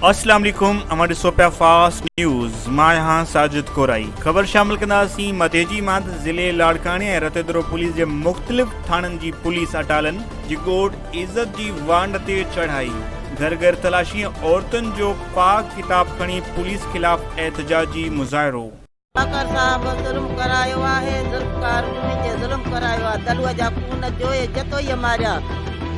اسلام عليڪم اوهان ڏسو پيا فاسٽ نيوز مان آهيان ساجد ڪورائي خبر شامل ڪنداسين مديجي مان ته ضلعي لاڙڪاڻي ۽ رتيدرو پوليس جي مختلف ٿاڻن جي پوليس اٽالن جي ڳوٺ عزت جي وانڍ تي چڙهائي گهر گهر تلاشي ۽ عورتن جو پاڪ ڪتاب کڻي پوليس خلاف احتجاجي مظاهرو. چاڪر صاحب ظلم ڪرايو آهي ذوالفقار ٻنهي تي ظلم ڪرايو آهي دلوء جا خون جوئي جتوئيء ماريا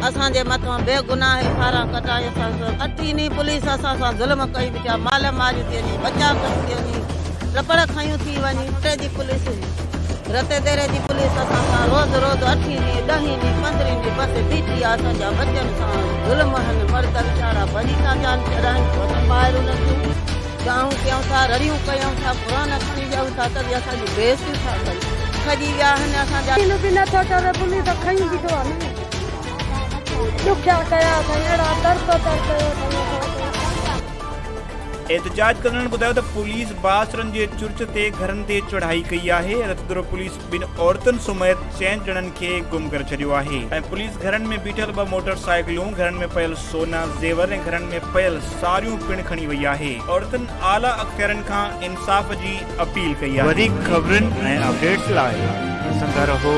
اسان جي مٿان بي گناهه فاران ڪٽائي اسان سان اٺين ڏينهن پوليس اسان سان ظلم ڪئي بيٺا مال ماريون ٿي وڃي ٻچا کڻي ٿي وڃي ٽپڙ کنيون ٿي وڃي ٽي جي پوليس رتي ديري جي پوليس اسان سان روز روز اٺين ڏينهن ڏهين ڏينهن پندرهين ڏينهن بس بيٺي آهي اسان جا ٻچن سان ظلم هن مرد ويچارا ڀڄي ٿا جان ڇڏائين اسان مائر انهن جون دانهون ڪيون ٿا، رڙيون ڪيون ٿا، قرآن کڻي ڏيون ٿا ته به اسان جي بي عزتي ٿا ڪن. کڄي ويا آهن اسان جا. ڪين به نٿو ٽري پوليس کنيون بيٺو آ نه ڏکيا ڪيا اٿائين اهڙا ترتو تر ڪيو اٿائين اسان کي. احتجاج ڪندڙن ٻڌايو ته پوليس بااثرن جي چرچ تي گهرن تي چڙهائي ڪئي آهي، رتدرو پوليس ٻن عورتن سميت چئن ڄڻن کي گم ڪري ڇڏيو آهي ۽ پوليس گهرن ۾ بيٺل ٻه موٽر سائيڪلون، گهرن ۾ پيل سونا زيور ۽ گهرن ۾ پيل ساريون پڻ کڻي وئي آهي. عورتن اعليٰ اختيارين کان انصاف جي اپيل ڪئي آهي. وڌيڪ خبرن ۽ اپڊيٽس لاء ڏسندا رهو.